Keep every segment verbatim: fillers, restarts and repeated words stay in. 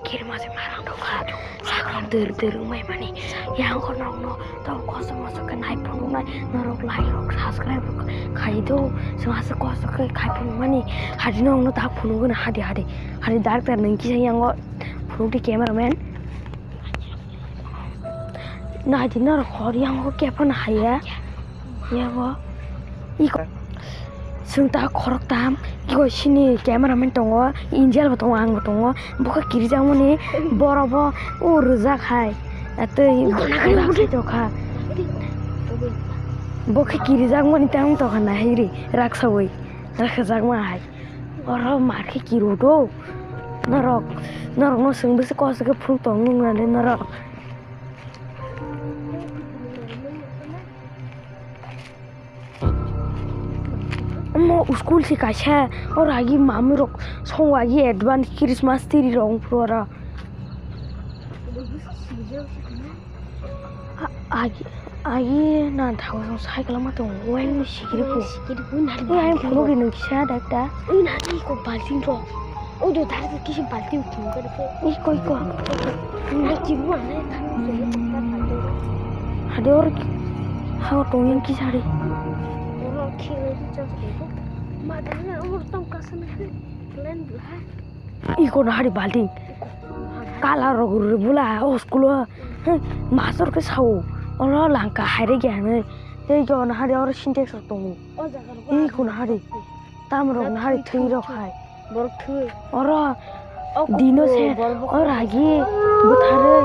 Kiri mase marang tongkha, sakrok dor dor wngmai mani. Yang ko nokno tong koso moso khe nai phunuknai, norok like rok subscribe rok khai do. Chwng aswk kosto khe khai phunukmani. Hadi nokno tak phunukgwno hadi hadi. Hadi darkar nung kisa yango phunukdi cameraman. Naidi norok hor yango khe phano haiya. Yabo. Iko. Chwng ta khorok tam. Iko sini cameraman tongo. Angel bo tongo, ang bo tongo. Bo khe kirijakmani. Borok bo o rwjak hai. Atwi iko na khe rak sai tokha. Bo khe kirijakmani tang tokha nahiri. Rak sawi. Rak sajakma hai. Oro mar khe kiru do. Norok. Norokno chwng bwswk kosto khe phunuk tong nung nani norok. Omo school se kaisa, oro agi mamwi rok songo agi advance Christmas tree rok wngphuru oro. A-, agi, agi na thago song cycle ma tongo, weng sikiri po. Sikiri po na. Weng phunukdi nung kisa da ekta. Ui na iko balting rok. O do dar kisi balti uthum kare pe. Iko, iko. Ai, kibu ane. Hade or ha tong yang kisa re. Oro khiri chok de. Ma dana oro tong kasana. Plan bla. Iko na hari balti. Kala rok rw bula o school o. Master ke sao. Oro langka haire ge ane. Tei iko na hari oro Sintex rok tongo. O jaga rok. Iko na hari. Tam rok na hari thwi rok hai. Borok thwi. Oro dino se oro agi bwtharwi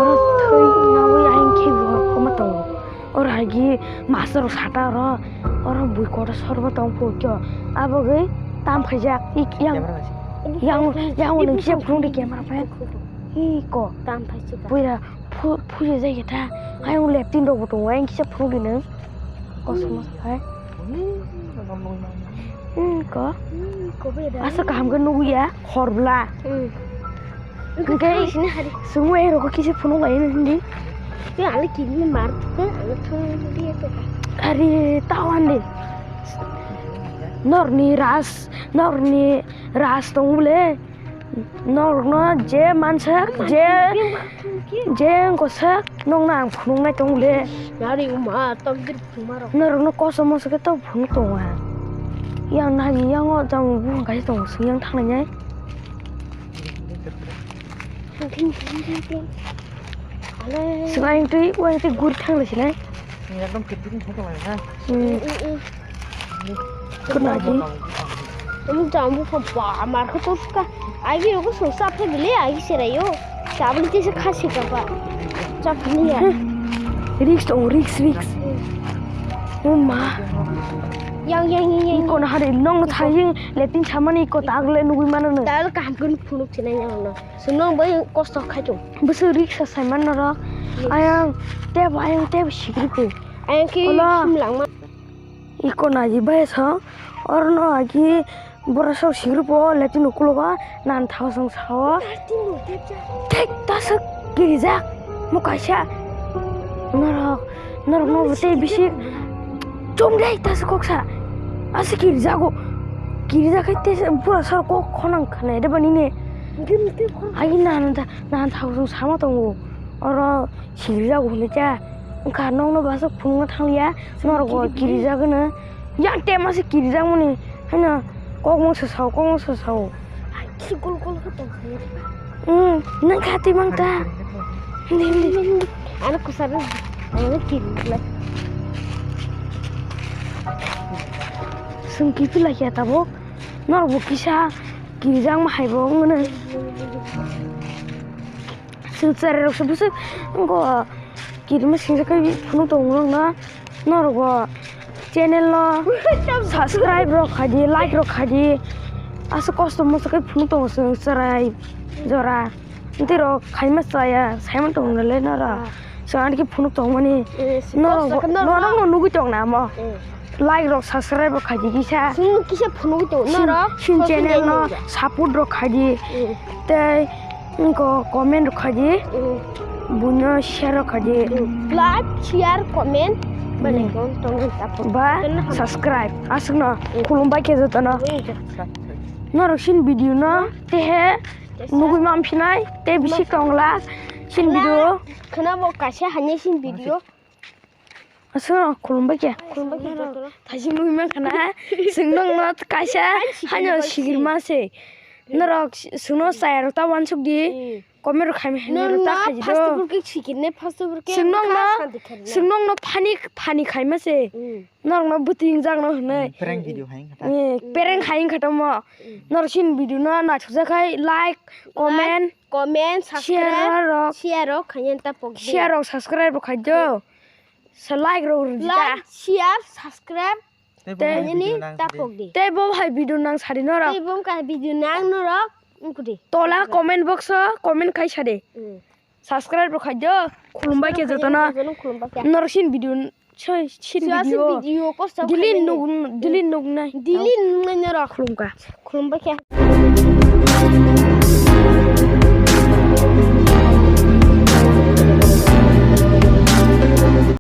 oro thwi nawi ayang khe bo homa tongo. Oro agi master rok sata oro, oro bui kotor sorbo tong phu kyo. Abogwi tam khaijak ik yang yang yang ulo kisa phunukdi camera man. Iko. Tam phaijak. Buira phu-, phuya jai khe ta. Ayang leptin rok bo tongo, ayang kisa phunukdi nung. Kosom hai. Hmm, ko. Hmm, ko be da. Asa kaham khe nugwi ya, hor bla. Hmm. Hwnkhe sini hari. Sungwi rok kisa phunuk lai nung hindi. Te ale kini mar te ale thung di to. Hari tawan de. Norni ras, norni ras tong bole. Norokno je mansak, je, je wngkha sak, nokno ang phunuknai tong le. Nari uma, tokdir phunukma rok. Norokno kosom moso khe tok phunuk tongo ha. Yang nagi, yang o jang buphang kaisa tongo, sing yang thangnai nai. Swkang twi, uang twi guri thanglai sinai. Ekdom khe tini thangkhe mane na. Hmm. Khwnaidi. Omo jambu pha ba mar khe to suka. Agi yogo sungsa phe bile agi serayo. Chabli tisa khasi ka ba. Chapli ya. Risk tong, risk, risk. Oh ma. Yang, yang, yang, yang. Iko na hari nong thaying letin chamani iko tagle nugui mano no. Tal kaham kun phunuk chinai yang no. Swnong bai kosto khai tong. Bwswk riksa saiman norok. Yes. Ayang tebo, ayang tebo sikri ko. Ayang ki simlangma. Iko naji bai sa. Orno agi borok sok sikri po, letin ukulogo nan thao song sao. Thik tasuk kirijak. Mo kaisa. Norok, norok no tei bisi. Chum dei tasuk koksa. Asi kirijago. Kirijak hai tei pura sor kok khonang khanai de bani ne. Agi nan da. Nan thao song sama tongo. Oro sikirijago hinui cha. Wngkha nokno bwswk phunukna thangliya. Norok bo kirijagwno. Yang tema se kirijakmani. Haino kokmung swsao, kokmung swsao. Ai, kisi gol gol khe tong khe. Hmm, nang kha twi mang ta. Ano kusar ano kiri. Sung kipi lai ya tabuk. Norok bo kisa kirijakma hai bo wngmano. Chwng cherai rok se bwswk wngkha kirima singsa khe phunuk tongo norok no. Norok bo channel no subscribe rok khaidi, like rok khaidi. Aswk kosto moso khe phunuk tongo chwng cherai jora. Tei rok khaima chaya, saimano tongo le norok. Chwng ani khe phunuk tongmani. Norok bo, norok no nugui tong na mo. Like rok subscribe rok khaidi kisa. Chwng kisa phunugwi tongo norok. Chini channel no support rok khaidi. Tei wngkha comment rok khaidi. Buino share rok khaidi. Like, share, comment. Ba subscribe. Aswkno khulumbai khe jotono. Norok chini video no tehe Nugui mamphinai, tei bisi tongla, sin video. Khna bo kaisa hanya sin video. Aswk khulumbai khe. Khulumbai khe jotono. Thaising nugui mankha na, chwng nokno kaisa hanya sigirma se. Norok chwngno chayarok ta wansuk di. Comment rok khaimani hinwi rok ta khaidi do. First of all khe sikirne, first of all khe chwng nokno, chwng nokno funny, funny khaima se. Norokno bwtwi wngjakno hwnwi. Prank video hai wngkha ta. Prank hai wngkha tamo. Norok chini video no naithokjak khai like, comment, comment, share subscribe rok, share rok khaina ta pokdi. Share rok subscribe rok khaidi do. Sa like rok rwdi ta. Like, share, subscribe. Tei bo hai video nang sadi. Tei bo hai video nang sadi norok. Tei bo hai video nang norok. Wngkudi. Tola comment box o comment khai sadi. Subscribe rok khai do. Khulumbai khe jotono. Khulumbai khe. Norok sin video, soi, sin video. Video kosto. Daily nuk, daily nuk nai. Daily nuk nai norok. Khulumkha. Khulumbai khe.